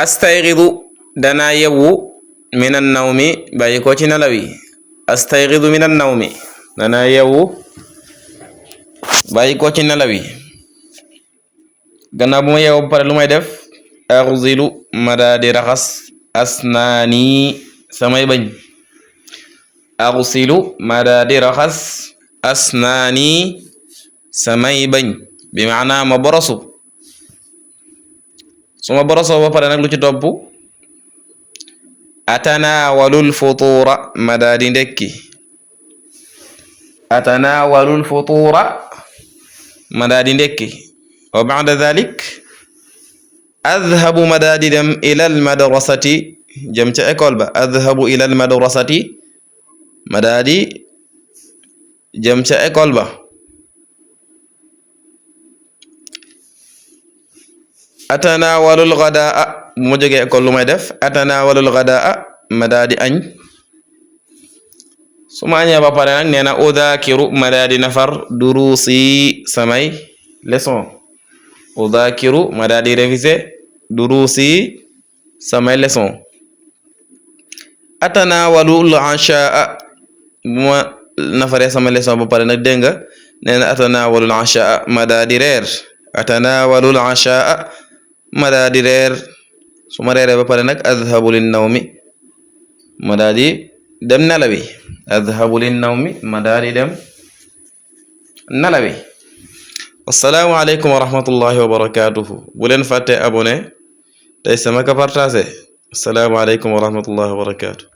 astayqidu danaa yewu minan nawmi bàyyi ko ci nelaw yi astayqidu minan nawmi danaa yewu bàyyi ko ci nelaw yi gannaaw bu ma yeewu ba pare lu may def aghsilu ma daa di raxas asnaani samay bañ aghsilu ma daa di raxas asnaani samay bañ bi maanaa ma borosu su ma borosoo ba pare nag lu ci topp atanawalul futuura ma daa di ndekki atanawalul futuura ma daa di ndekki wa ba'da dhalik adhabu ma daa di dem ilal madrasati jëm ca école ba adhabu ilal madrasati ma daa di jëm ca école ba atanawalul ghadaa bu ma jógee école lu may def atanawalul ghadaa ma daa di añ su ma añee ba pare nag nee na udhakiru ma daa di nafar durusi samay leçon udhakiru ma daa di réviser durusi samay leçon atanawalul ashaa bu ma nafaree samay leçon ba pare nag dégg nga nee na atanawalul ashaa ma daa di reer atanawalul ashaa ma daa di reer su ma reeree ba pare nag adhabu lin nawmi ma daa di dem nelawi adhabu lin nawmi ma daa di dem nelawi assalaamu aleykum wa rahmatullahi wa barakatuhu bu leen fàtte abonné tey sama ka partagé assalaamu aleykum wa rahmatullahi wa barakatuh